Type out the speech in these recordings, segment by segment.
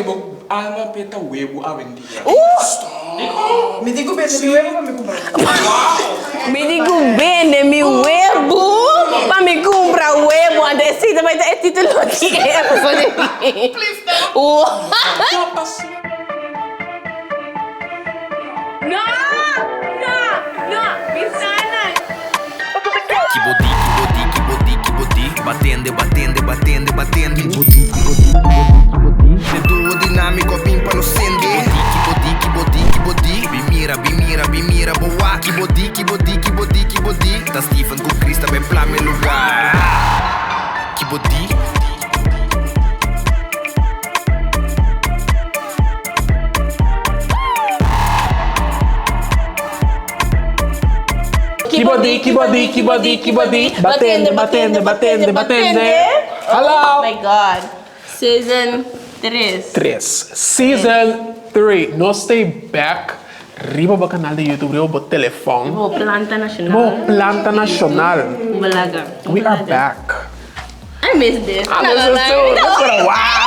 bende bo alma p'e ta webu awendia. Mi tin ku bende mi webu pa mi kumpra webu. Mi tin ku bende mi webu pa mi kumpra webu. Anto esei ta bai ta e titulo di e episodio. Please no. No! No! No! Bisa nan! Ki bo di, ki bo di, ki bo di, ki bo di Batende, batende, batende, batende Ki bo di, ki bo di, ki bo di, ki bo di E duo dinamiko a bin pa nos sende Ki bo di, ki bo di, ki bo di, ki bo di Bin mira, bin mira, bin mira bo wak Ki bo di, ki bo di, ki bo di, ki bo di Ta Steven ku Chris ta ben plama e lugar Ki bo di. Ki bo di, ki bo di, ki bo di, ki bo di Batende, batende, batende, batende Hallo! Oh my God! Season tres. Tres. Season three. Nos stay back riba bo canal di YouTube, riba bo telefon. Riba bo planta nacional. Riba bo planta nacional. Balaga. We are back. I miss this. I miss this too. It's been a while.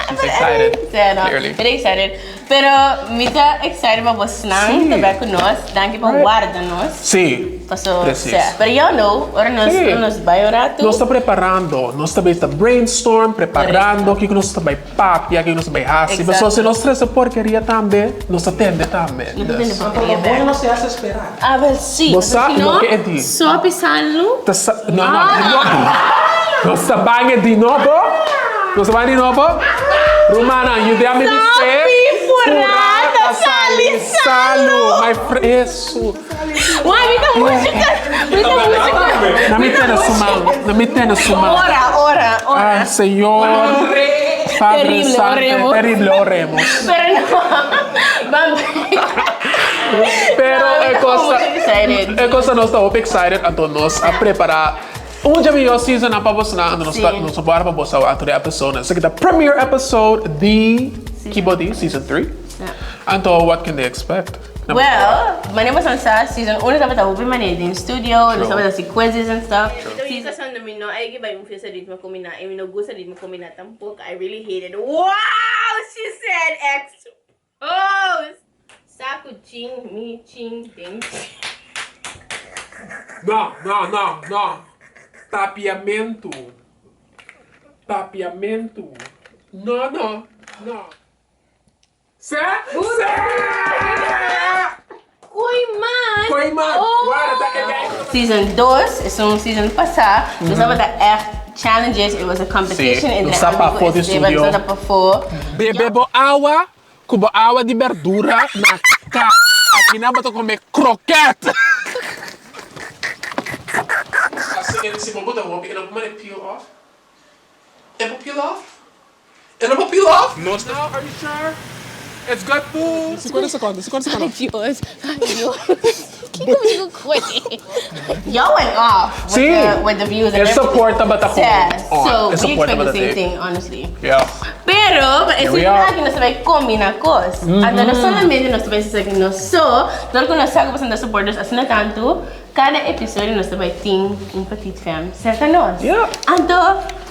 She's excited. Clearly. Very excited. Pero mi ta excited pa bosnan ta bek ku nos. Danki pa warda nos. Sí. Paso, Precies. sea. Pero y'all know, ora nos, Sí. ora nos bai un ratu. Nos ta preparando. Nos ta bay ta brainstorm, preparando kiko nos ta bay papia, kiko nos ta bay hasi. Paso si nos trese porkeria tambe, nos ta tende tambe. Nos ta tende Dus. porkeria Lo bek. bueno se hace esperar. A ver, sí. Bo sa Si no, loke e di. Sopi salu. Ta sa, no, no, di nobo. Nos ta baña di nobo. Nos ta baña di nobo. Rumannan, yuda mi bis'é. Sopi purá ta sali salu. My fr, Hesu. Wai, mi ta muchu ka, mi ta muchu ka. Na mi tene su man, na mi tene su man. Ora, ora, ora. Ah, Señor. Padre Terrible, Santo, oremos. Terrible, oremos. Pero no, bam. Pero No, e mi ta cosa, muchu excited. e cosa nos ta hopi excited, anto nos a prepara un dje mihó seasonnan pa bosnan, anto nos ta Sí. nos ta wòrdu pa bos awe anto di episode. Esaki ta premiere episode di Kibo Di season 3. Yeah. Anto what can they expect? Na boso Well, manera boso sa, season 1 tabata hopi manera den studio, nos True. tabata hasi quizzes and stuff. True. Season mi no a yega bai un fiesta ritmo kombiná i mi no gusta ritmo kombiná tampoko. I really hate it. Wow! She said exposed! Sa ku chin mi chin den chin. No, no, no, no. Papiamentu. Papiamentu. No, no, no. Se, se! Koiman! Koiman! Wara, ta e guy. Season dos, esun season pasá, nos tabata ègt challenges, it was a competition Sí, entre nos ta ami pafó ku di Esteban, studio. nos ta pafó. Bebe bo awa ku bo awa di berdura na kas. Akinan bo ta kome kroket. Si bo bota hopi e no por manda peel off? E por peel off? E no por peel off? Nos ta. Are you sure? It's good food. Cincuenta secondo, cincuenta secondo. Ay Dios, ay Dios. Kiko mi ku kue? Y'all went off with Sí. the, with the views and E everything. support tabata kon Yeah, on. so E we support expect the tabata same te. thing, honestly. Yeah. Pero, pa e Here we season are. aki nos ta bai combina cos. Anto no solamente nos ta bai hasi esaki nos so, dor cu nos sa cu boso ta support nos asina tanto, Kada episodio nos ta bai tin un petit fam serka nos. Yeah. Anto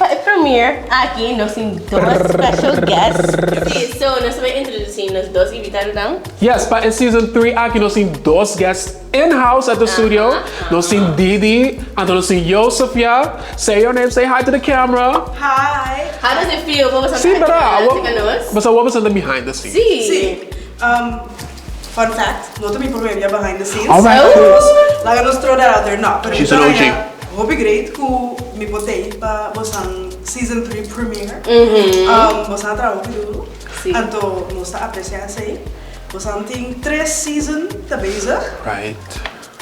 pa e premiere aki nos tin dos special guests. Sí, so nos ta bai introduci nos dos invitadonan. Yes, pa e season 3 aki nos tin dos guests in house at the studio. Nos tin Didi, anto nos tin Joseph ya. Say your name, say hi to the camera. Hi. How does it feel pa boso Sí, ta pero aki awor serka nos? boso awor boso ta behind the scenes. Sí. Sí. Fun fact, no ta mi prome bia behind the scenes. Alright. Oh. Laga nos throw that out there. No, pero She's mi an ta OG. haña hopi great ku mi por tei pa bosan season 3 premiere. Um, bosan a traha hopi duro. Sí. Anto nos ta aprecia esei. Bosan tin tres season ta bezig. Right.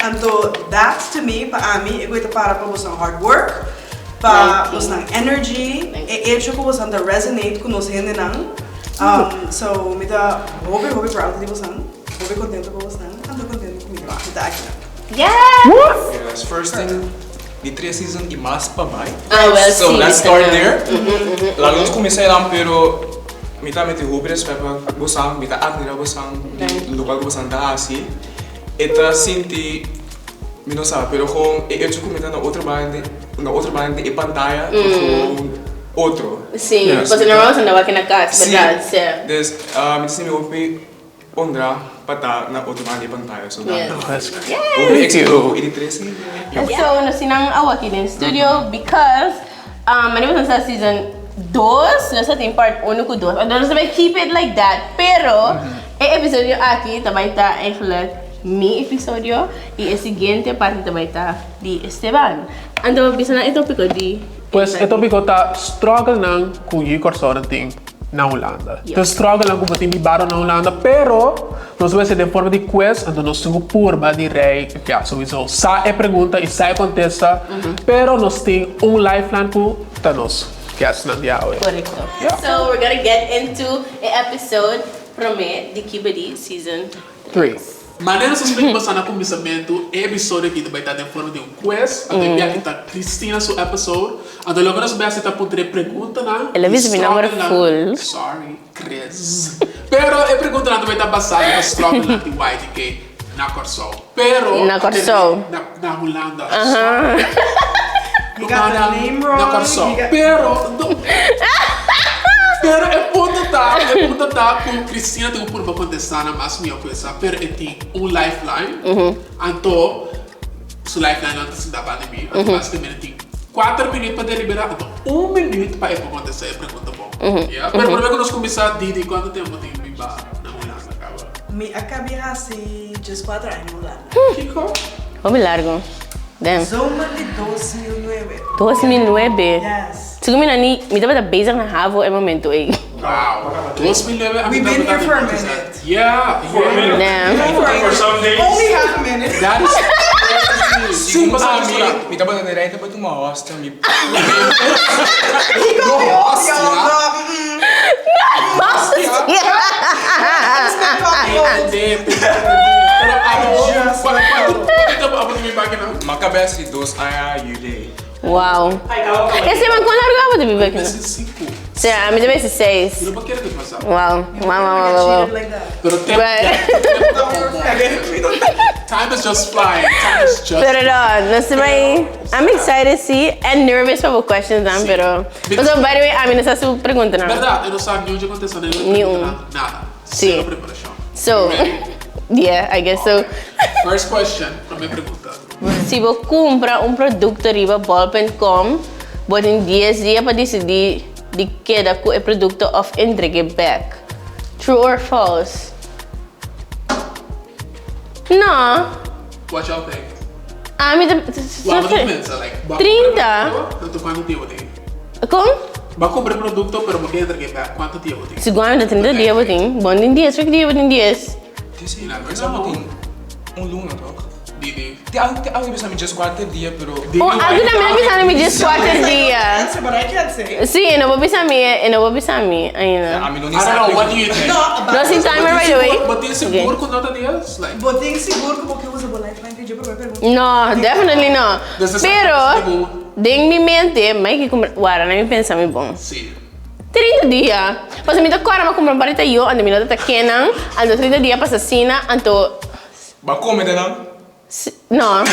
Anto that to me, pa ami, e ku ta para pa bosan hard work, pa Thank you. bosan energy, Thank e hecho ku bosan ta resonate ku nos hendenan. Um, so mi ta hopi hopi proud di bosan, hopi contento ku bosan, anto contento ku mi ta aki nan. Yes! Yes, first thing, di tres season y mas pa bai. Ah, well, So sí, let's mi ta start na. there. Laga nos cuminsa elan pero mi ta mete hopi respect pa bosan, mi ta admira bosan di locual cu bosan ta haci. E ta sinti, mi no sa, pero gewoon e hecho cu mi ta na otro banda, na otro banda di e pantaya ta gewoon. otro. Sí, pasobra normal boso no wak na kas, berdad? Sí. Dus mi ta sinti mi hopi honra pa ta na otro banda di e pantaya, so danki. Hopi éxito ku e di tres hende. So nos tin nan awaki den studio because manera boso sa season dos nos ta tin part uno ku dos anto nos ta bai keep it like that pero e episodio aki ta bai ta eigenlijk mi episodio y e siguiente parti ta bai ta di Esteban. Anto bisa nan e topico di. Pues e topico ta struggle nan ku yu Kòrsou nan tin na Hulanda. Ta struggle nan ku bo tin bibado na Hulanda pero nos bo hasi den forma di quiz anto nos tin ku purba di rei ya souiso sa e pregunta y sa e kontesta pero nos tin un lifeline ku ta nos guest nan di awe. Korekto. So we're gonna get into e episode prome di Kibedi season 3. Manera nos a splika basá na kuminsamentu, e episodio aki ta bai ta den forma di un quiz. Anto e biaha ta Cristina su episode. Anto loke nos bai hasi ta puntra e preguntanan El a i bisa mi nomber struggle-nan. full. Sorry, Chris. Pero e preguntanan ta bai ta basá riba struggle-nan di YDK na Kòrsou. Pero Na Kòrsou. Na na Hulanda. Sorry. He got the name wrong. Na Kòrsou. He got- Pero no. Pero e punto ta, e punto ta ku Cristina tin ku purba kontestá nan mas mihó ku esa, pero e tin un lifeline, anto su lifeline nan ta sinta banda di mi, anto basikamente tin kuater minüt pa deliberá, anto un minüt pa e por kontestá e pregunta bon. Ya, pero promé ku nos kuminsá, Didi, kuantu tempu tin biba na Hulanda kaba? Mi a kabi hasi djeskuater aña na Hulanda. Kiko? Hopi largo. Damn. Zomer di 2009. 2009? Yes. Segun mi nani, mi tabata bezig na havo e momento ei. Wow. 2009 a mi We been tabata here for a den minute. Yeah, yeah. Damn. For some days. Only half a minute. That is crazy. Sí, Segun pasa ami, restaurant. mi tabata den rij pa tuma hostia, mi No, hostia. Pero abo, cuantu tempo abo ta biba aki nan? Mi a caba si dos aña juli. Wow. Esteban, con largo abo ta biba aki nan? Mesi sinku. Sea, ami ta mesi seis. Mi no por kere ku pasa. Wow, wow, wow, wow, wow. Pero tempo, tempo ta como. Time is just flying. Time is just Pero no, no se bai. I'm excited sí and nervous pa bo questions nan, pero. Paso by the way, ami no sa su preguntanan. Berdad, e no sa ni un dje contesta ni un Ni un. preguntanan, nada. Sí. Cero preparacion. So, You ready? yeah, I guess so. First question, prome pregunta. Si bo cumpra un producto riba bol.com, bo tin dies dia pa dicidi di keda cu e producto of entreg'e bek. True or false? No. What y'all think? Ami ta. Wak bo ta pensa like bo a kumpra 30. produkto, anto kuantu dia bo tin? Kon? Bo a kumpra produkto pero bo ke entreg'é bek, kuantu dia bo tin? Segun ami ta 30 dia bo tin. Bo no tin dies, por ke dia bo tin dies? Desi, pensa bo tin un luna tok? Didi. Te algu te algu bisa mi djes kuater dia pero. Oh, algu tambe ta bisa mi djes kuater dia. Answer, but I can't say. Sí, e no por bisa mi, e no por bisa mi ainda. Ami no ni I don't sa. know, what do you think? No, No sin timer by the way. Bo tin sigur ku no ta dies? Like. Bo tin sigur ku bo ke usa bo lifeline di dje prome pregunta? No, definitely no. Desde sa Pero sigur. den mi mente, mai ke kumpra, wara na mi pensa mi bon. Sí. 30 dia. Pasobra mi ta kòrda mi a kumpra un par di tayó, anto mi no ta ta kenan, anto 30 dia pasa asina, anto. Bo a kome den nan? No.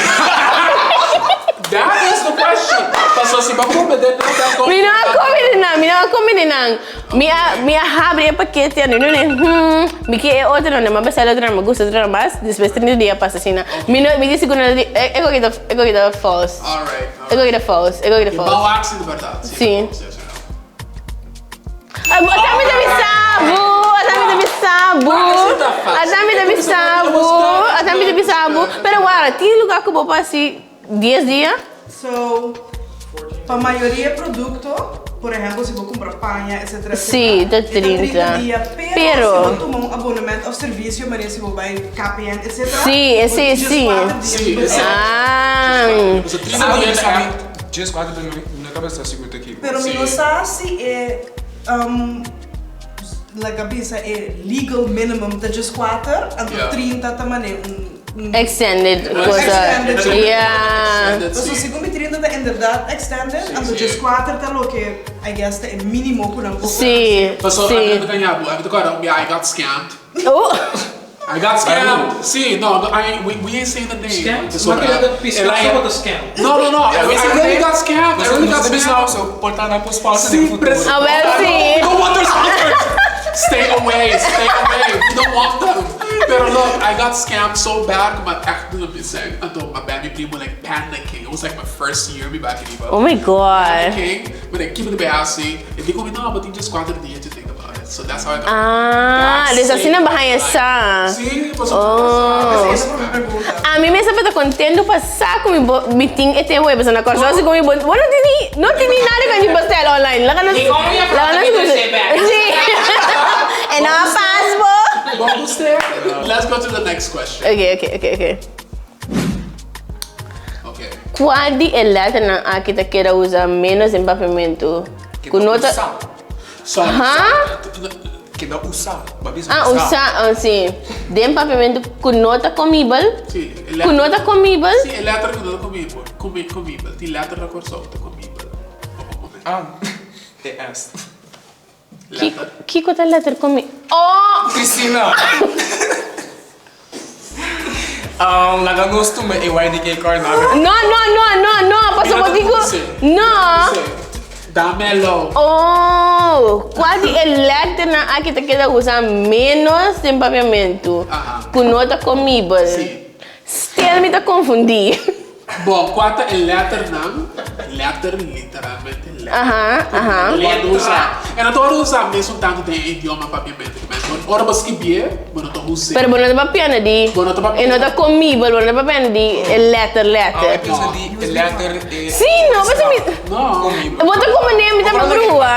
That is the question. Paso si bo a come den nan ta come. Mi no a come den nan, mi no a come den nan. Mi a mi a habri e pakete anto mi no hmm mi ke e otro nan, mi a besa e otro nan, mi gusta e otro nan mas, despues 30 dia pasa asina. Mi no mi di sigur no di e koki ta e koki ta false. Alright, E koki ta false, e koki ta false. Bo a si di berdad. Si. Ata mi ta bisa bo, ata mi ta bisa bo, ata mi ta bisa bo, ata mi ta bisa bo. Pero wara, tin lugar ku bo por hasi dies dia? So, pa mayoria produkto, por ehempel si bo kumpra paña etcetera etcetera, Sí, ta e ta 30 trinta. dia, pero Pero. si bo tuma un abonement of servisio manera si bo bai KPN etcetera, Sí, bo esei tin djes sí. kuater dia Sí, riba esei. dje. Ah. Trinta dia ta Ami djes kuater pero mi no ta basta sigur ta kiko. Pero mi no sa si e like a bisa e legal minimum ta djes kuater, anto 30 ta mane un Extended cosa. Extended. Yeah. Paso segun mi 30 ta inderdaad extended, anto djes kuater ta loke I guess ta e minimo ku nan por Sí, Paso sí. ami ta gaña bo, ami ta kòrda un bia I got scammed. Oh. I got scammed. Si, no, no, I, we, we ain't saying the name. Scammed? So, Maar kijk, dat pisca el a- zo wat een scam. No, no, no. I, I really got scammed. I really got scammed. So, por ta nan por sponsor Si, den futuro. precies. Ah, wel si. No want those sponsors. Stay away, stay away. We don't want them. Pero look, I got scammed so bad. Maar echt doen het zijn. Anto, my bad, mi primo like panicking. It was like my first year, mi back in Oh my God. Panicking. But like, keep it the E dico, no, but just 4 dia to think about it. So that's how I got Ah, that dus asina same bo haña life. sa. Si, paso Oh. Esa prome pregunta. Ami mes a contento pa sa ku mi bo mi tin e tempo e pasobra na Kòrsou si ku mi bo bo no tin ni no tin ni nada ku mi bestel online. Laga nos Di kon mi a laga nos mi trese bek. Si. E no a pas bo. Bon usted. Let's go to the next question. Okay, okay, okay, okay. Okay. Kua di e letternan aki ta keda usa menos den papiamentu? Ku no ta. Sorry. Ha? Keda usa. Ba bisa Ah, usa, ah, si. Den papiamentu ku no ta komibel? Si, e Ku no ta komibel? Si, e letter ku no ta komibel. Komi, komibel. Tin letter na Kòrsou ku ta komibel. Ah, e S. Kiko, kiko ta letter komi. Oh! Cristina! Um, laga nos tuma e YDK card na. No, no, no, no, no, pasobra bo tin ku. No! Dámelo. Oh, kua di e letternan aki ta keda usa ménos den papiamentu ku no ta komibel? Sí. Still mi ta konfundí. Bon, kua ta e letternan? Letter, literalmente letter. Aha, aha. Ku no ta usa. E no ta wòrdu usá mesun tantu den e idioma papiamentu. Ora bo skibié, bo no ta us'é. Pero bo no ta papiando di. Bo no ta papiando. E no ta komibel, bo no ta papiando di e letter, letter. Ah, mi pensa di e letter e. Sí, no, pasobra mi. No. Komibel. Bo ta komandé mi ta brua.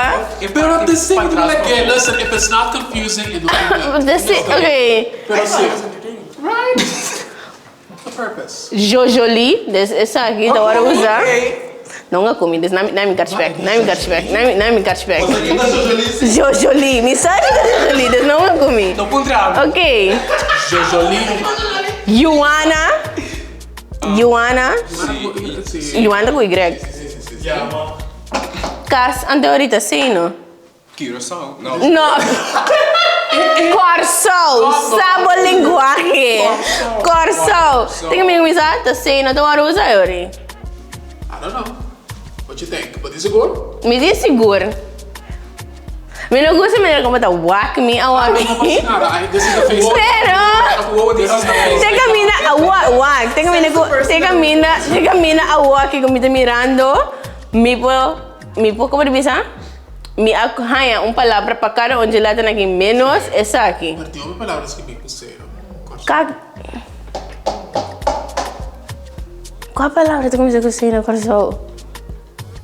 Pero the same thing like, listen, if it's not confusing, it no. The same, okay. Pero sí. Right? The purpose. Jojoli, des esaki ta wòrdu usá. No a kumi, des na mi catch back, na mi catch back, na mi catch back. Jojoli, mi sa ki ta jojoli, des no a kumi. No puntra ami. Ok. Jojoli. Yuana, Yuana, Yuana ta ku Y. Kas ante orita si no. Curaçao? No. No. Kòrsou, sa bo lenguahe. Kòrsou. Tin ku mi kuminsá ta sei no ta wòrdu usa yori. I don't know. What you think? Bo tin sigur? Mi tin sigur. Mi no gusta manera komo ta wak mi a wak mi. Pero te kaminda a wak wak. Te kaminda ku te kaminda te kaminda a wak ku mi ta mirando mi por mi por komo ta bisa? Mi a haña un palabra pa kada un dje letternan aki ménos esaki. Pero tin hopi palabra skibí ku sero. Ka Kua palabra ta kuminsá ku C na Kòrsou?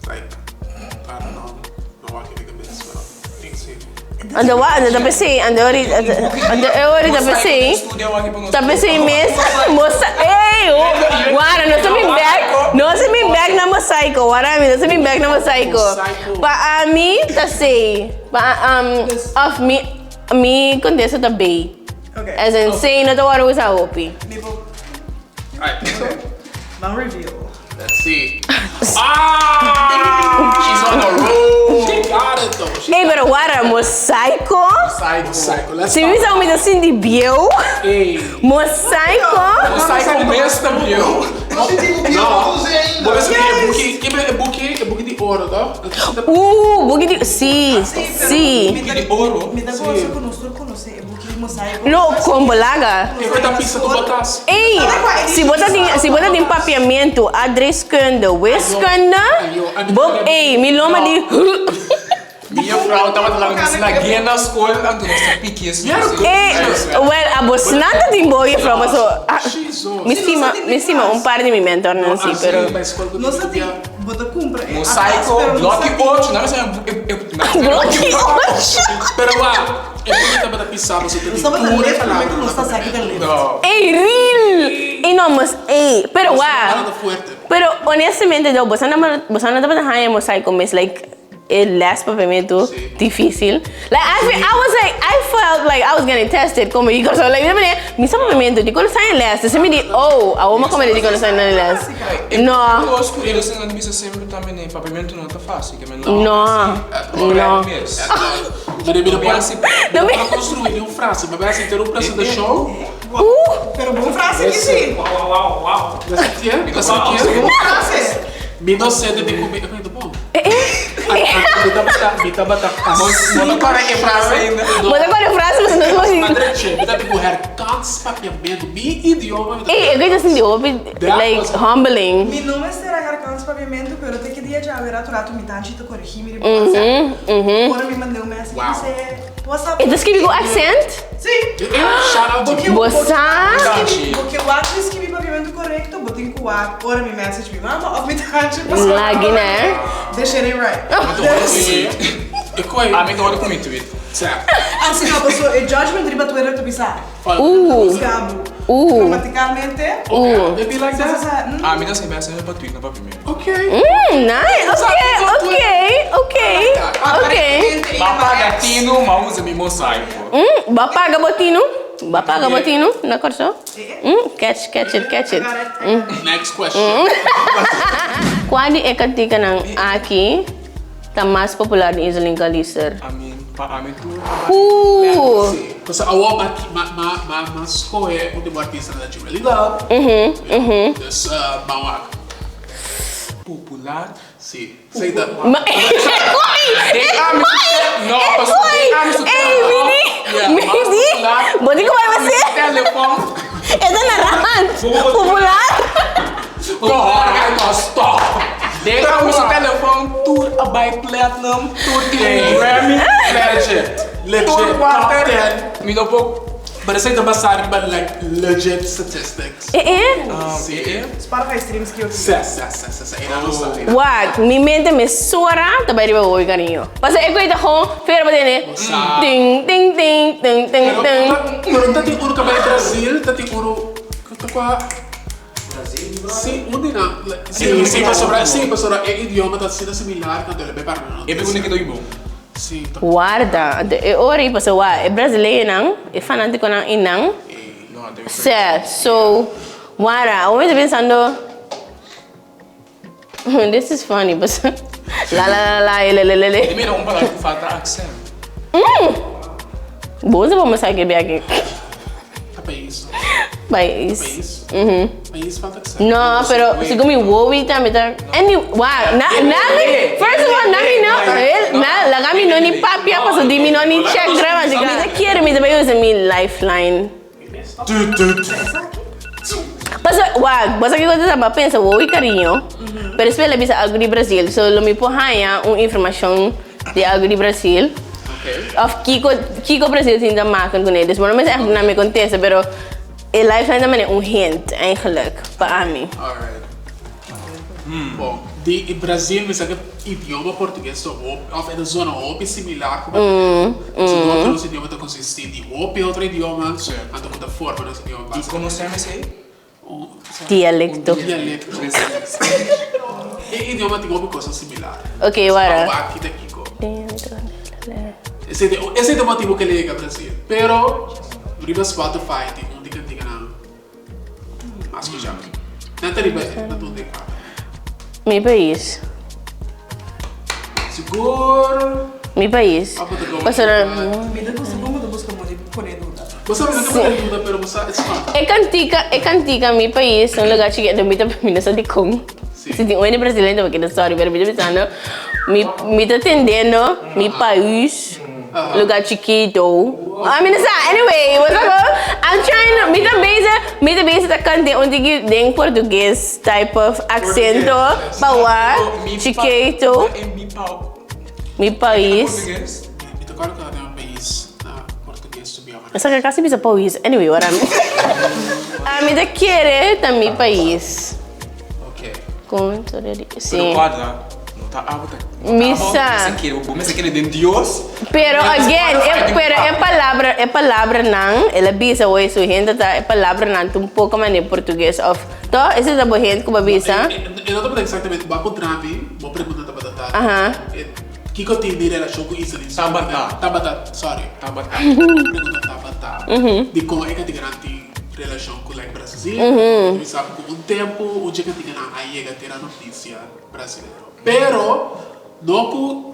Like, I don't know. No wak e kabes, pero tin C. Ando wak, ando ta pesei, ando ori, ando e ori ta pesei. Ta pesei mes, mosa, ey, wara, nos ta bin bek, nos ta bin bek na mosaico, wara mi, nos ta bin bek na mosaico. Pa ami ta C, pa of mi, mi contesta ta B. As in C no ta wòrdu usa hopi. Mi por Ban reveal. Let's see. Ah! She's on a roll. She got it though. She Ey, pero wara, mosaico? Mosaico. Mosaico. Let's Si mi sa mi ta sinti bieu. Ey. Mosaico? Mosaico mes ta bieu. No. Bo mester tin e buki, kibe e buki, e buki di oro to? Buki di, si, si. Buki di oro? Mi ta gosa ku nos tur konosé e buki di mosaico. No, kon bo laga. E ku ta pisa tu bo tas. Ey, si bo ta tin, si bo ta tin papiamentu, adreskunde, wiskunde, bo, ey, mi loma di huh. Mi juffrouw tabata laga nos lagu'é na skol, anto nos ta piki esun. Ey, well, abosnan ta tin bo juffrouw, paso, mi stima, mi stima un par di mi mentornan si, pero. Nos ta tin, bo ta kumpra e atlas, Mosaico, pero nos ta bloki tin. ocho, nan a sa e, Bloki ocho. Pero wak, e buki tabata pisa pasobra ta Nos tin tabata tur e left, promé palabra ku nos ta sa ki ta left. Ey, real! Ey, no, mos, ey, pero wak. Pero honestamente, boso no tabata haña mosaico mes, like. E les papiamentu dificil. Like I feel, I was like, I felt like I was getting tested como y cosa. Like, mi sa papiamentu, di kono sa e les. Entonces mi di, oh, awor mi a komende di kono sa e les. No. Cos cu ellos nan bisa semper tambe ne papiamentu no ta facil, ke men No, no. mes. Pero mi no por No mi no por construí ni un frase, mi a bai hasi un presentashon. Pero bon frase ki si. Wow, wow, wow, wow. Bo sa kien? Bo sa kien? Bon frase. Mi docente di ku mi, mi ta bon. Mi tabata, mi tabata Bo ta kore e frase ainda? Bo ta kore e frase, mas no ta Ma drechi, mi ta tin ku herkans papiamentu, mi idioma mi ta. Ey, e koe ta sinti hopi like humbling. Mi no mester a herkans papiamentu, pero te ki dia djawe ratu ratu mi tanchi ta koregi mi riba WhatsApp. Ora mi mand'é un message mi bis'é, What's up? E ta skibi ku accent? Si. Shout out to Bo sa? Bo ke wak mi skibi papiamentu korekto, bo tin ku wak ora mi message mi mama of mi tanchi pasobra Lagi ne. This shit ain't right. E koi. Ami ta wòrdu ku mi tweet. Sa. Asina paso e judgment riba Twitter ta bisa. Ooh. Juzga bo. Ooh. Gramaticalmente. Ooh. They be like that? Sa, sa, Ami ta siempre hasi pa tweet, no pa primer. Okay. Nice. Okay, okay, okay. Okay. Ba paga tinu, ma usa mi mosaico. Ba paga bo tinu? Ba paga bo tinu na Kòrsou? Catch, catch it, catch it. Next question. Kua di e kantikanan aki ta mas popular den Iselin Kalister? I mean, pa ami tur ta bai. Ooh. Sí. Pasobra awor m'a m'a m'a m'a m'a skohe un di bo artistanan dat you really love. Dus ban wak. Popular? Sí. Esei ta. Ma e koi! E koi! No, E pasobra koi! den ami su Ey, telefon. midi! Yeah, mas Midi! popular. Bo di ku bai Ami wak su telefon. E ta na rand. Popular? Kohorga no stop. Den ami su telefon tur a bai platinum, tur tin Grammy. Legit. Legit. Tur Top water. 10. Mi no por. But esei ta basá riba like legit statistics. Eh eh. Sí. Spotify streams ki yo tin. Sa, sa, sa, sa, sa. E nan no sa. Wak, mi mente mesora ta bai riba hopi cariño. Pasobra e koe ta gewoon fera pa tene. Ting, ting, ting, ting, ting, ting. Pero ta tin unu ka bai Brasil, ta tin unu ta kua Si, un di nan. Si, si, pasobra, si, pasobra e idioma ta asina similar tanto el a bai para nan. E pregunta ki ta bon. Si, ta. Warda, anto e ora ei pasobra wak, e brasileñonan, e fanátikonan einan, sè, so, wara, awor mi ta pensando, this is funny, pasobra, la la la la, e le le le le. E mira un palabra ku falta aksènt. Bo usa pa mi sa ke biaha aki. Ta pais. Pais. Pais. Pais falta aksènt. No, pero segun mi wowi tambe ta any wow na na mi first of all na mi no na laga mi no ni papia paso di mi no ni check gramatica. Mi ta kere mi ta bai usa mi lifeline. Paso wak bo sa kiko ta bo a pensa wowi cariño pero despues el a bisa algo di Brasil so lo mi por haña un informacion di algo di Brasil of kiko kiko Brasil tin ta maken kuné dus bo no mester echt duna mi kontesta pero e lifeline ta manera un hint eigenlijk pa ami. Alright. Bon, di e Brasil mi sa ke idioma portugues ta hopi of e ta zona hopi similar ku papiamentu. Pasobra tur nos idioma ta konsistí di hopi otro idioma anto ku ta forma nos idioma I básicamente. konosé mi esei? Dialecto. Un dialecto. E idioma tin hopi cosa similar. Ok, wara. So, aki ta kiko. Esei ta esei ta motibu ke el a yega Brasil. Pero riba Spotify tin un di kantikanan mas skuchá. Nan ta riba na tur den kaba. Mi pais. Sigur. Mi pais. Pasobra. Mi ta gusta como ta busca moda di pone duda. Bo sa mi no ta pone duda pero bo sa it's fun. E cantica e cantica mi pais un lugar chiquito mi ta mi no sa dicon. Si tin un hende brasileño ta keda sorry pero mi ta bisando mi mi ta tendendo mi pais lugar chiquito. I mean sa anyway bo sa con I'm trying to mi ta bezig mi ta bezig ta canta un tiki den portugues type of accento pa wak chiquito. Mi pais. Mi ta kòrda ku ta den un pais na portugues to be honest. Esaki kasi bisa pais anyway ora ami ta kere ta mi pais. Ok. Con historia di si. Pero guarda no ta abo ta Mi sa. Bo mester kere den Dios. Pero again e pero e palabra e palabranan el a bisa hoy su hende ta e palabranan ta un poco manera portugues of to ese ta bo hende ku bo a bisa. E no tabata exactamente bo a puntra mi bo pregunta tabata ta kiko tin di relashon ku Iselin Tabata. Tabata sorry Tabata. Pregunta tabata dikon e katiganan tin relashon ku like Brasil mi sa ku un tempu un dje katiganan a yega tera notisia brasilero pero no ku.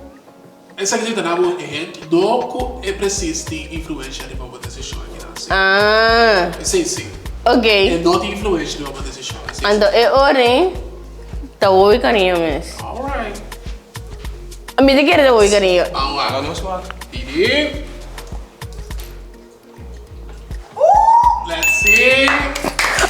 Esaki ta duna bo e hint, no ku e presis tin influensha riba bo desishon akinan, si. Ah. Esei si. Ok. E no tin influensha riba bo desishon, esei si. Anto e ora ei ta hopi kariño mes. Alright. Mi ta kere ta hopi kariño. Ban wak. Laga nos wak. Didi. Let's see.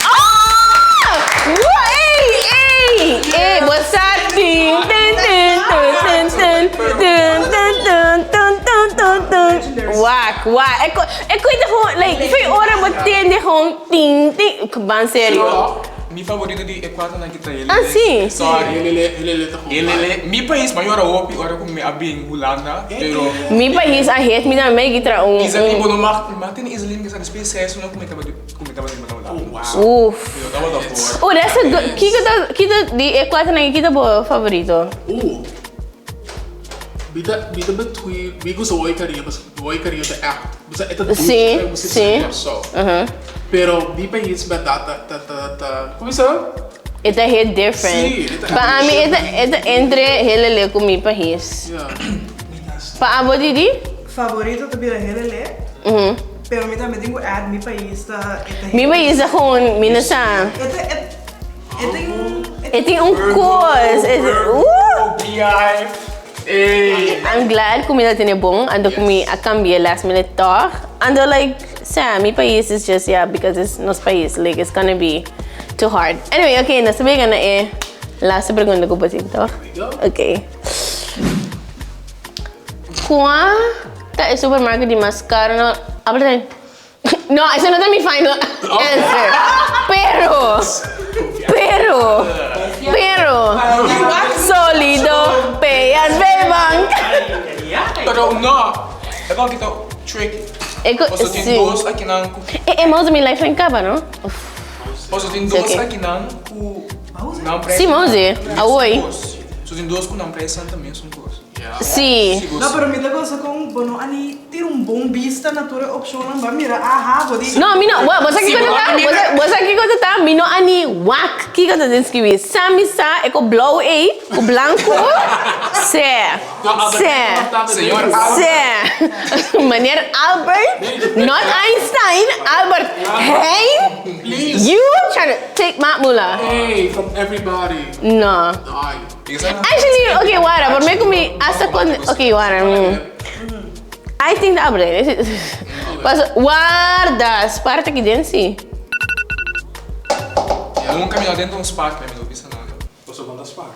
Ah! Woo! Ey! Ey! Ey! Bo sa tin tin tin tin tin tin tin tin tin tin tin tin tin. Wak wak. E ko e koe ta gewoon like fo'i ora bo tende gewoon tin tin. Ban serio. Mi favorito di e kuaternan ki ta Helele. Ah si. Sorry. Helele, Helele ta gewoon. Helele. Mi pais mayor a hopi ora ku mi a bin Hulanda, pero. Mi pais a het mi tambe mi a kitra un. Iselin bo no mag mi mag tene Iselin kisa despues seis una ku mi tabata ku mi tabata riba na Hulanda. Oh wow. Uf. Mi no tabata for. Oh that's a good kiko ta kiko di e kuaternan ki ta bo favorito? Ooh. Mi ta mi ta between mi gusta Woy Cariño pasobra Woy Cariño ta echt bo sa e ta dushi Sí, ta e musica sí. di Kòrsou. Pero mi pais bèrdat ta ta ta ta komo bisa? E ta hit different. Sí, e ta Pa ami e ta e ta entre Helele ku mi pais. Yeah. Pa abo Didi? Favorito ta bira Helele. Pero mi tambe tin ku add mi pais ta e ta Mi pais ta gewoon mi no sa. E ta e E tin E tin un kos. E tin I'm glad ku mi ta tene bon anto ku mi a kambia last minute tòg. Anto like sa mi pais is just yeah because it's nos pais like it's gonna be too hard. Anyway okay nos ta bega na e laatste pregunta ku bo tin tòg? Okay. Kua ta e supermarket di mas karo na Albert Heijn? No, ese no ta mi final answer. Pero, pero, pero, Solido PSV Bank. Pero no, e kòl ki ta tricky. E ko, Paso tin si. dos akinan ku. E, e mouse mi lifeline kaba, no? Uf. Paso tin dos Ok. akinan ku nan prijs. Si, mouse. Awoi. So tin dos ku nan prijsnan ta mesun kos. Si. No, pero mi ta gosa con bo no a ni tira un bon bista na tur e opcionnan bo a mira aha bo di. No, mi no, bo sa kiko ta ta? Bo sa kiko ta ta? Mi no a ni wak kiko ta den skibi. Sa mi sa e ku blou ei, ku blanku, se, se, se. Meneer Albert, not Einstein, Albert Heijn, you tryna take my mula. Hey, from everybody. No. Actually, ok, wara, por me ku mi hasta con, ok, wara, mm. I think ta abre. Paso, warda, Spar ta ki den si. Nunca mi no dentro un Spar, mi no bisa nada. Paso bo ta Spar.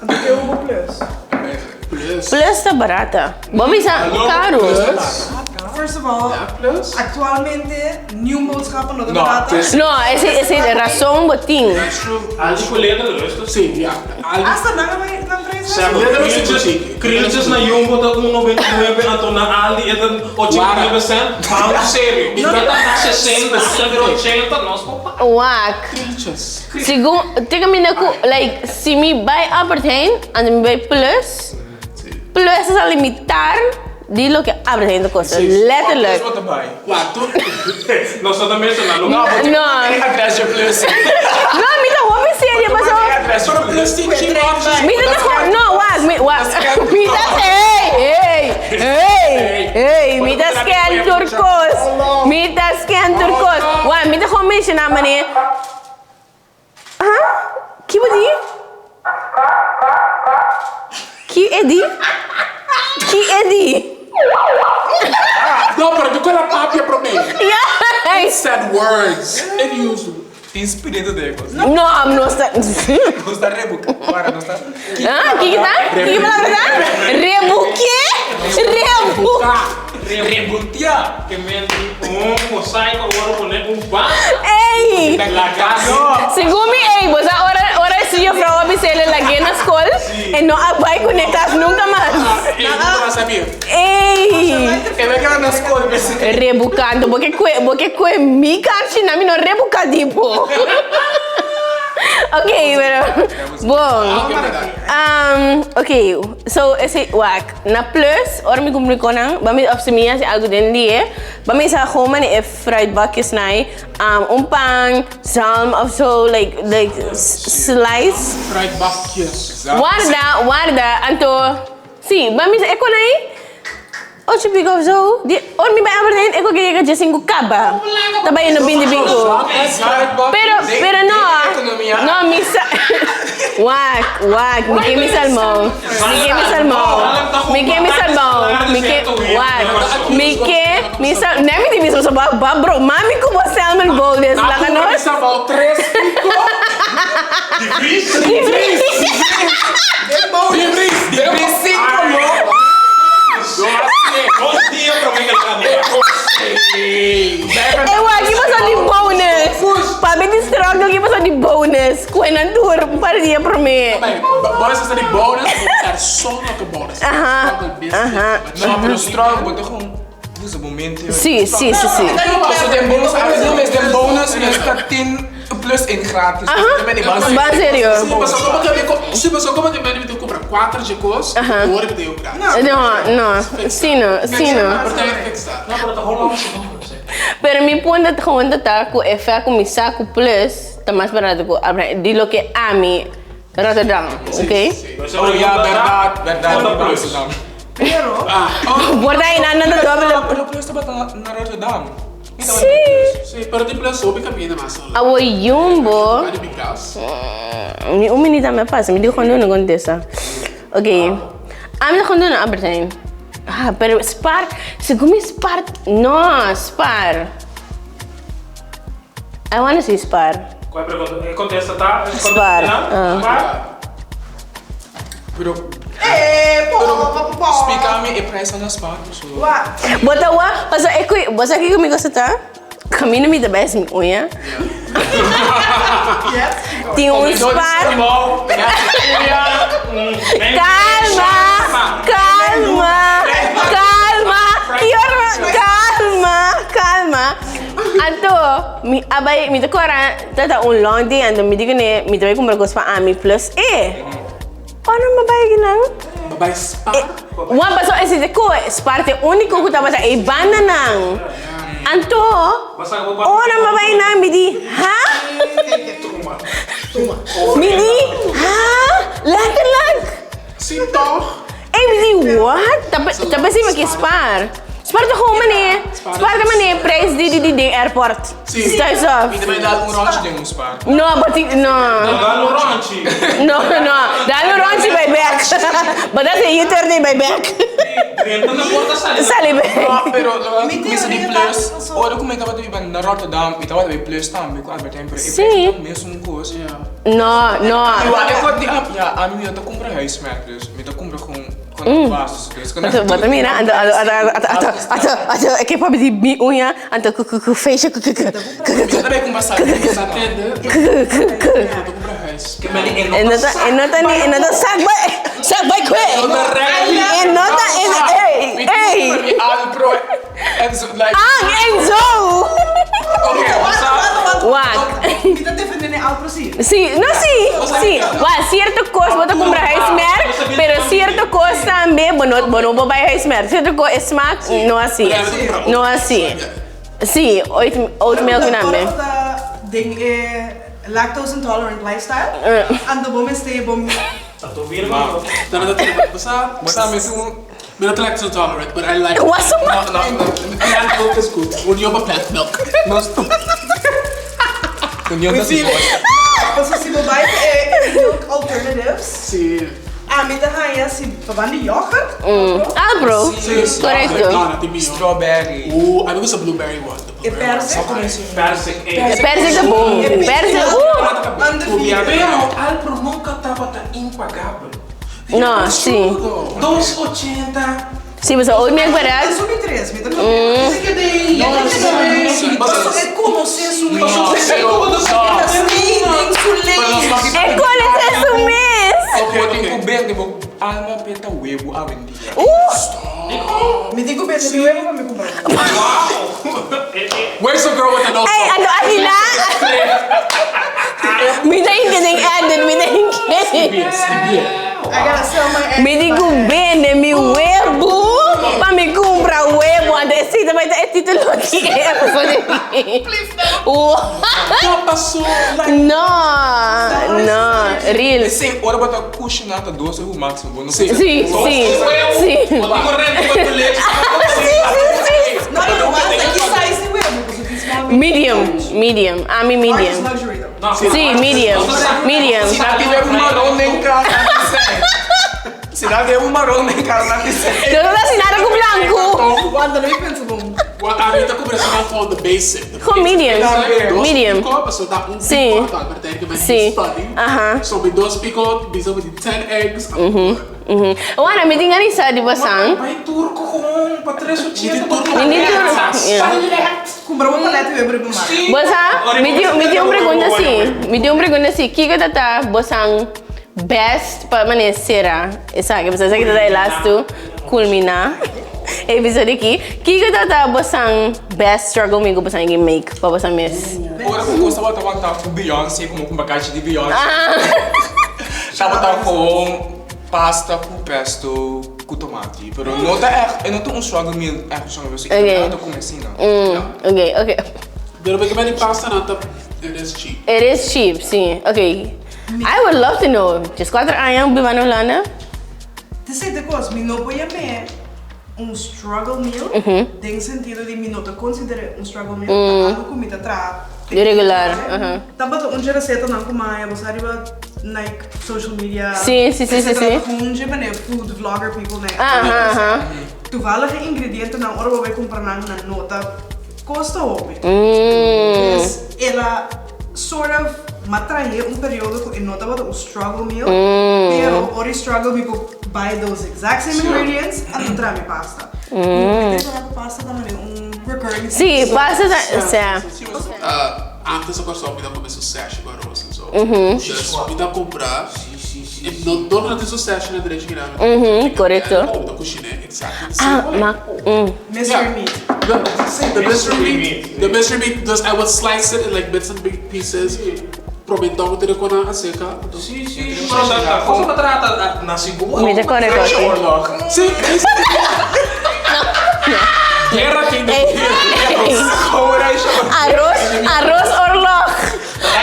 Anto ke hubo plus? Plus. Plus ta barata. Bo bisa karu. Plus. First of all, Plus. actualmente niun boodschappen no ta No, barata. No, ese ese rason bo tin. That's true. Aldi ku Lidl rustig. Sí, ja. Aldi. Hasta nan a bai nan prijs Sa, weg. Lidl is krieltjes, boutique. krieltjes na Jumbo ta 1,99 anto na Aldi e ta 89 cent. Bam serio. Mi ta na 60, 80, nos por paga. Wak. Krieltjes. Segun te caminda cu like si mi bay Albert Heijn anto mi bay Plus, Plus ta sali mitar di loke Albert Heijn ta costa, letterlijk. Plus bo ta bay. Cuanto? Nos no ta menciona lo No, bo tin No. e adres dje Plus. No, mi ta hopi serio paso. Pero Plus tin cheap options. Mi ta ta no wak mi wak mi ta hey hey hey hey mi ta scan tur cos mi ta scan tur cos wak mi ta gewoon menciona mane. Aha, ki bo di? Ki e di? Ki e di? No, pero tu kora papia promé. Ya. It said words. It used. Tin spirito den e kos. No, no sta. Nos ta rebuka. Para, nos ta. Ah, ki ki ta? Ki ki palabra ta? Rebuke? Rebu. Rebutia. Ke men un mosaico awor pone un ban. Ey! La casa. Segun mi ey, bo sa ora ora su juffrouw a bis'é lag'é na skol e no a bai kuné kas nunka mas. Ey, nunka mas a bira. Ey! E bai keda na skol p'esei. Rebukando, bo ke kue bo ke kue mi karchi na mi no rebuka di bo. Ok, pero bon. Um, ok, so ese wak na plus ora mi kumpli konan, ba mi of si mi hasi algo den die, ba mi sa gewoon mane e fruitbakjes nai, um, un pan, zalm of zo, like like slice. Fruitbakjes. Warda, warda, anto si, ba mi sa e konai Ocho pico of zo. Di, ora mi bai Albert Heijn, e koke yega djesinku kaba. Ta bai no bindi pico. Pero, pero no. No, mi sa... Wak, wak, mi ke mi salmon. Mi ke mi salmon. Mi ke mi salmon. Mi ke, wak, mi ke mi sal... Ne mi di mismo so ba, ba bro. Mami ku bo salmon bowl des laga nos. Mi salmon tres pico. Di vries. Di vries. Di vries. Di vries cinco no. Dos dia prome ke lo kambia. E wak ki pasó di bonus. Papi di struggle ki pasó di bonus. Kue nan tur un par di dia prome. Bonus ta di bonus, persoonlijke bonus. Aha, aha. No, pero struggle bo ta gewoon usa bo mente. Si, si, si, si. Paso den bonus a veces mes den bonus mes ta tin plus in gratis. Aha, ban serio. Si, paso como ke mi si, paso como ke mi tin kumpra kuater dje kos, ora mi tin yo gratis. No, no, si no, si no. Pero ta fixa. No, pero ta Hollandse bonus. Pero mi punto gewoon ta ta ku e fè ku mi sa ku plus ta mas barato ku Albert Heijn di loke ami Rotterdam, ok? Oh ya, bèrdat, bèrdat, mi pa Amsterdam. Pero. Por ta einan nan ta dobbele. Pero plus tabata na Rotterdam. Sí. Sí, pero tin plus hopi caminda mas no. Awo Jumbo. Ba di mi cas. Mi un minita me pasa, mi di gewoon duna contesta. Ok. Ami ta gewoon duna Albert Heijn. Ah, pero Spar, segun mi Spar, no, Spar. I wanna say Spar. Cual pregunta? E contesta ta? Spar. Spar. Pero Splika mi e prijsnan na Spar so. Bo ta wak, paso e kui, bo sa kiko mi cosa ta? Kaminda mi ta bai hasi mi uña. Tin un Spar. Kalma, kalma, kalma, kior, kalma, kalma. Anto mi a bai, mi ta kora ta ta un long day anto mi di kuné mi ta bai kumpra kos pa ami plus e. Ora mi a bai akinan. Bo bai Spar? Wan paso esi te ku Spar te úniko ku tabata ei bandanan. Anto ora mi a bai nan mi di ha? Mi di ha? Letterlijk? Si toch? Ey mi di what? Ta ta pensé mi ke Spar. Spar ta gewoon mane, Spar ta mane prijs di di di den airport. Si. Thuis of. Mi ta bai dal un rondje den un Spar. No, bo tin no. Dal un rondje. No, no. Dal un rondje bai bek. Bo ta haci U-turn y bai bek. Drenta na porta sali. Sali bek. No, pero lo Mi mi sa di teoria ta plus. paso. Ora ku mi tabata biba na Rotterdam, mi tabata bai plus tambe ku Albert Heijn, pero e Si. prijs ta mesun kos. No, no. Igual e kos di ap, ya, ami mi no ta kumpra huismerk, dus mi ta kumpra gewoon gewoon basis. Dus Bo ta bo ta mira anto anto anto anto anto anto anto e ke papia di mi uña anto ku ku ku feestje ku ku ku ku Mi ta bai kumpra sal, Mi sa tende. ku ku ku. Mi ta kumpra huis. E no ta e no ta ni e no ta sak bai sak bai kue. E no ta e ey Mi ta ey. kumpra mi alpro en zo like. Ang en zo. Oké, wasa. Wak. Mi ta defende ne alpro si. Si, no si, si. Wak, cierto cos bo ta cumpra huismerk, pero cierto cos tambe bo no bo no por bay huismerk. Cierto cos e smaak no asi. No asi. Si, oit oat milk tambe. Ora bo ta den e lactose intolerant lifestyle, anto bo mester bo. No, no, bo sa. Bo sa mi su. Mi no ta lactose intolerant, but I like. Wak su ma. No, no, no. Plant milk is good. Union pa plant milk. Nos tur. Union ta si bos. Pasobra si bo bai pa e milk alternatives. Si. Ami ta haña si pa ban di yoghurt. Alpro. Correcto. Strawberry. A mi gusta blueberry one. E persik. Persik, ey. E persik ta bon. Persik, Pero Alpro nunca tabata impagabel. No, si. Dos ochenta. Si, pasobra oud mi a guarda. Mi ta sumi tres, mi ta Pasobra e konosé su mes. E ta stay den su lane. E konosé su mes. Bo tin ku bende bo alma p'e ta webu awendia. Mi tin ku bende mi webu pa mi kumpra. Where's the girl with the notebook? Ey, anto asina. Mi ta hinka den edit, mi ta hinka. I gotta sell my eggs. Mi di ku bende mi webu pa mi kumpra webu. Anto esei ta bai ta e titulo di e episodio aki. Please no. No pasó like. No, no, real. Esei ora bo ta kushiná ta dos webu máksimo. Bo no Sí. Sí, sí, sí. Bo tin ku renta ku tu lechi. Sí, sí, sí. No, no, basta ki size di webu, pasobra tin small, Medium, medium. Ami Large is medium. luxury though. Sí, medium, medium. Si nan tin webu maron den kas, nan tin sèn. Si nan tin webu maron den kas, nan tin sèn. Yo no ta hasi nada ku blanku. Wanda, no mi pensa bon. Wa ami ta kumpra esaki gewoon the basic. The Gewoon medium. basic. Dos Medium. pico, pasobra ta un Sí. pico, anto Albert Heijn ke Sí. study. Aha. So mi dos pico bisa mi tin 10 eggs. I'm good. Wanda, mi tin gana sa di bosan. Bai turco gewoon pa 380. Mi tin turco. Yeah. Kumpra un palet webu riba mar. Bosa, mi tin mi tin un pregunta si. Mi tin un pregunta si. Kiko ta ta bosan best pa manera sera esaki? Pasobra esaki ta ta e lastu kulminá e episodio aki. Kiko ta ta bosan best struggle meal ku bosan a make pa bosan mes? Ora ku nos tabata wanta ku Beyoncé komo ku bakashi di Beyoncé. Tabata gewoon pasta ku pesto ku tomati. Pero no ta echt, e no ta un struggle meal echt un struggle meal. So ik ta kome asina. Ok, ok. Pero porque many pasta nan ta it is cheap. It is cheap, sí. Ok. I would love to know. 14 aña biba na Hulanda? Te sei de kos, mi no por yam'é un struggle meal, den sentido di mi no ta konsider'é un struggle meal, ta algu ku mi ta traha Regular, aha. Tabata un dje resetanan ku maya bo sa riba like social media. Sí, sí, sí, sí, sí. Etcetera, un dje manera food vlogger people ne. Aha, aha. Toevallig e ingredientenan ora bo bai kumpra nan nan no ta kosta hopi. Dus el a sort of m'a trahe un periodo ku e no tabata un struggle meal, pero ora e struggle mi por buy those exact same ingredients anto traha mi pasta. Mi ta traha ku pasta ta manera un recurring Sí, pasta ta, osea. Antes a Kòrsou mi ta kome su sashi ku aros en so. Dus mi ta kumpra e no no tin su sashi na derechi kina. Korekto. Mi ta kushiné exactly the same way. Ah, ma, Mystery meat. The mystery meat. The mystery meat, dus I would slice it in like bits and big pieces. Promentó ku tin kona aserka. Sí, sí, pero ta cosa pa trata nasi goreng. Mi ta kore Fresh koki. oorlog. Sí, Guerra tin de Gewoon reisje oorlog. Arroz, arroz oorlog.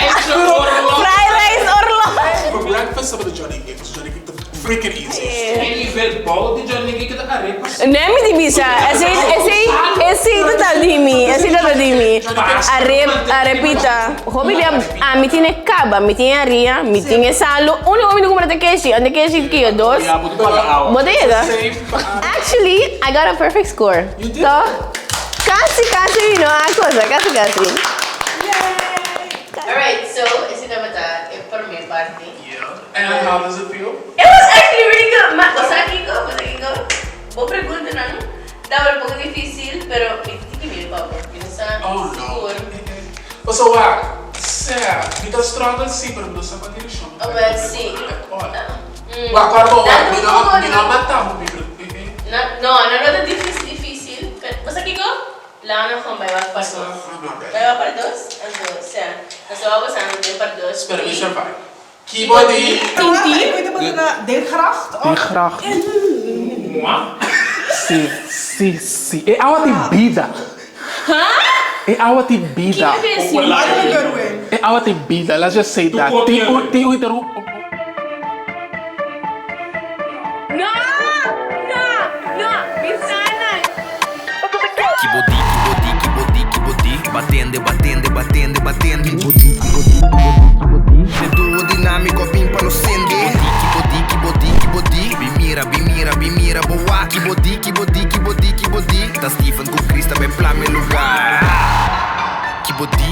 Rijstje oorlog. Fried rice oorlog. For breakfast tabata Johnny Cake, pasobra Johnny Cake ta freaking easy. E nivel bou di Johnny Cake ta arepa. Nee mi di bisa, esei, esei, esei ta ta di mi, esei ta ta di mi. Arep, arepita. Hopi bia, ami tin e kaba, mi tin e haria, mi tin e salu. Uniko mi ta kumpra ta keshi, ante keshi kiyo dos. Ya, bo ta paga awa. Bo ta yega? Actually, I got a perfect score. You did? Toch? Kasi, kasi, you know, a cosa, kasi, kasi. Alright, so, esei tabata e prome parti. Yeah. And how does it feel? It was actually really good. Ma, bo sa kiko? Bo sa kiko? Bo preguntanan tabata un poko dificil, pero mi tin ki mira pa bo. Mi no sa Oh no. sigur. Pasobra wak, sea, mi ta struggle si, pero mi no sa kua direkshon mi ta Oh, bai but si. at all. Wak, kòrda bo, wak, mi no a, mi no a mata hopi, pero eh eh. No, no, no ta dificil, dificil, pero bo sa kiko? Laat nos gewoon bai wak part dos. I'm not ready. Bai wak part dos? Anto, sea, nos ta wak boso den part dos. Spera mi survive. Ki bo di? Tinti? Ik weet het na Den Gracht of? Den Gracht. Mua. Si, si, si. E awa tin bida. E awa tin bida. Kiko ke si? Not in a good way. E awa tin bida, let's just say that. Tin un, tin un interru. No! No! No! Bisa nan! Ki bo di, ki bo di, ki bo di, ki bo di Batende, batende, batende, batende Ki bo di, ki bo di, ki bo di, ki bo di E duo dinamico a bin pa nos sende Ki bo di, ki bo di, ki bo di Bin mira, bin mira, bin mira bo wak Ki bo di, ki bo di, ki bo di, ki bo di Ta Steven cu Chris ta bay plama e lugar Ki bo di.